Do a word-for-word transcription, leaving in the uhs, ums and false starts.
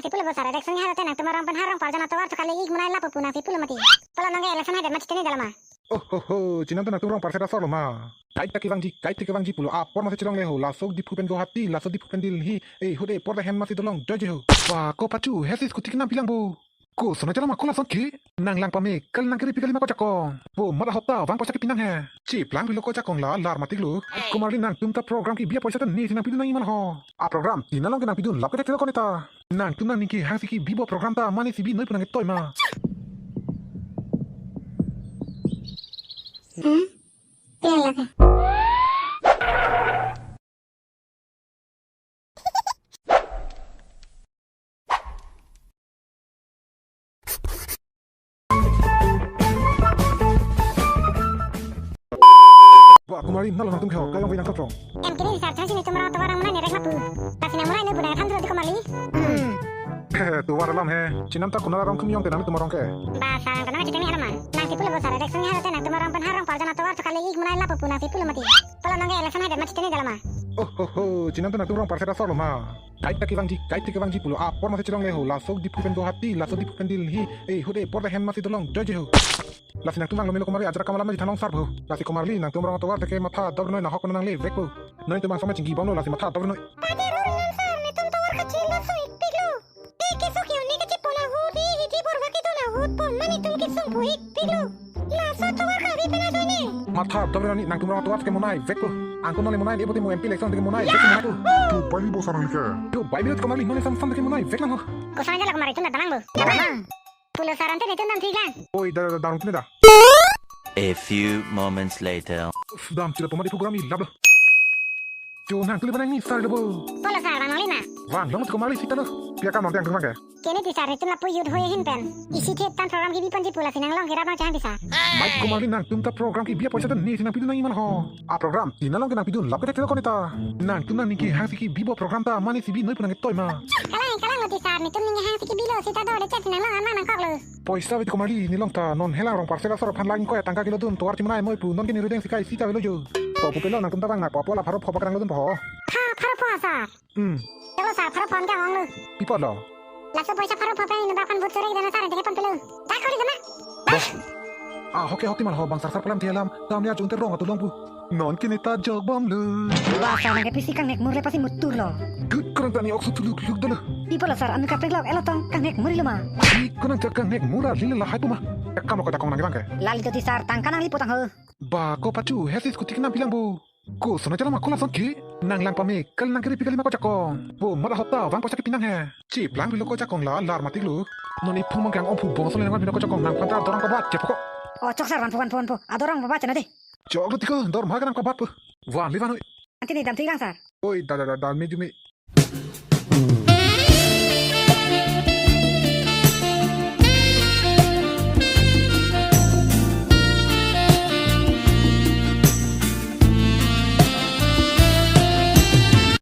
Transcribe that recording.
Si pulo bo sar, election nihai lote nangtum arong pen ha Rongparjan atovar chokali ik monai lapu pu nangsi pulo mati. Pulo nonke election haidet ma chiteni dala ma. Oh ho ho, chinam ta nangtum Rongpar seta sorlo ma. Kaita kevangji, kaita kevangji pulo apor masi chelongle ho. Laso Diphu pen Guwahati, laso Diphu pen Delhi. Eh, hude porda hem masi dolong joije ho. Ba ko pachu, hesi scooty kenam pilang bo. Ko sona chala ma ko lason ke? Nang lang pame, kal nang kiri pikali ma ko jakong. Bo mada hota, vang poisa ke pinang he. Chiplang pilo ko jakong la, lar matik lo. Ko marli nangtum ta program kebi apoisa ta nesi nangpidun nang iman ho. A program, tina long ke nangpidun lap ke te ko neta. Nangtum nangning kehangsi kebi bo program ta mane sibi noi pu nangketoi ma. Hmm? Piang lake. Ba ko marli nalo nangtum kehok kayong vei nangthrok. Em kini sar thang sini tum rong tovar rong monai nerek lapu. Lasi nang monai ne budai than dulu di ko marli. Hmm. He, tovar alam he. Chinam ta konat arong tum yong te nangtum arong ke. Ba sar nang tanang chiteni alam ma. Nangsi pulo bo sar, election nihai lote nangtum arong pen ha Rongparjan atovar chokali ik monai lapu pu nangsi pulo mati. Pulo nonke election haidet ma chiteni dala ma. Oh ho ho, chinam ta nangtum Rongpar seta sorlo ma. Kaita kevangji, kaita kevangji pulo apor masi chelongle ho. Laso Diphu pen Guwahati, laso Diphu pen Delhi. Eh, hude porda hem masi dolong joije ho. Lasi nangtum vanglo melo ko marli ajat akam alam maji thanong sar bo. Lasi ko marli nangtum rong atovar teke matha dor noi nahok nangle vek bo. Noi tum bang soma chingki bang lo lasi matha dor noi. Pade rori nang sar, netum tovar kachil laso ik piklo. Eh, keso ke-un ne kachipon ahut, eh, hidi borwa kedun ahut pon ma netum kesung po ik piklo. Laso tovar kavi pen ajoine. Matha dor noi nangtum rong atovar teke monai vek bo. Angko nonle monai, ebo te mo M P election teke monai vek monai bo. Tu bai bo sar nang ke. Tu bai bo ko marli nonle sam sam teke monai vek lang ho. Ko sar jala ko marli tum ta dalang bo. Dalang. Pulo sar ante netum dam thik lang. Oi, da, da, da, da. A few moments later. Uf, dam chila poma di program i lap lo. Jo nangtum le banang ni sar lo bo. Pulo sar, vang longle ma. Vang long ko marli sita lo. Pia kam nang tiang tum ke. Kene ti sar netum lapu youth hoi ahin pen. Isi the tan program kebi ponji pu lasi nang long kerap nang chang ti sar. Mai ko marli nangtum ta program kebi apoisa ta nesi nangpidun nang iman ho. A program, tina long ke nangpidun lap ke te ko neta. Nangtum nangning kehangsi kebi bo program ta mane sibi noi pu nangketoi ma. Kalang, kalang lo ti sar, netum ning kehangsi kebi lo sita do de chat nang long an ma nangkok lo. Poisa vit ko marli ne long ta non helang Rongpar seta sor aphan lang ko tangka kelodun tovar chimonai moi pu non ke ne rudeng sikai sita velo jo. To pupe lo nangtum ta vang nang po apo la pharo pho bak rang lodun po ho. Pha, pharo pho sar. Hmm. Chalo sar, pharo pho an ke ong lo. Pi apot lo? Laso poisa pharo pho pen inut bak aphan vote chorei dana sar ante kepon pelo. Ta kori dana. Bah. Ah, hoke hok ti mal ho bang sar sar palam the alam. Dam ya junte rong atu long pu. Non kini ta jok bom lo. Ba sar nang ke pisi kangnek mur le pasi mutur lo. Kut kurang tani ok sutuluk luk dolo. Pi apot lo sar, anu kaprek lok elo tong kangnek mur lo ma. Pi kurang chat kangnek mur a lila lahai pu ma. Kam lo ko jakong nang vang ke. Lali to ti sar, tangka nangli potang ho. Ba ko pachu, hesi scooty kenam pilang bo. Ko sona chala ma ko lason ke? Nang lang pame, kal nang kiri pikali ma ko jakong. Bo mada hota, vang poisa ke pinang he. Chiplang pilo ko jakong la, lar matik lo. Non iphung mangkang ongphu bong sole nang pilo ko jakong nangphan ta dorong kabat, chepok. O chok sar, vanpo, vanpo, vanpo. Adorong babat chana de. Chok lo tiko, dor ma kanang kabat po. Van li van oi. Ante ne dam thik lang sar. Oi, da, da, da, da, me ju me.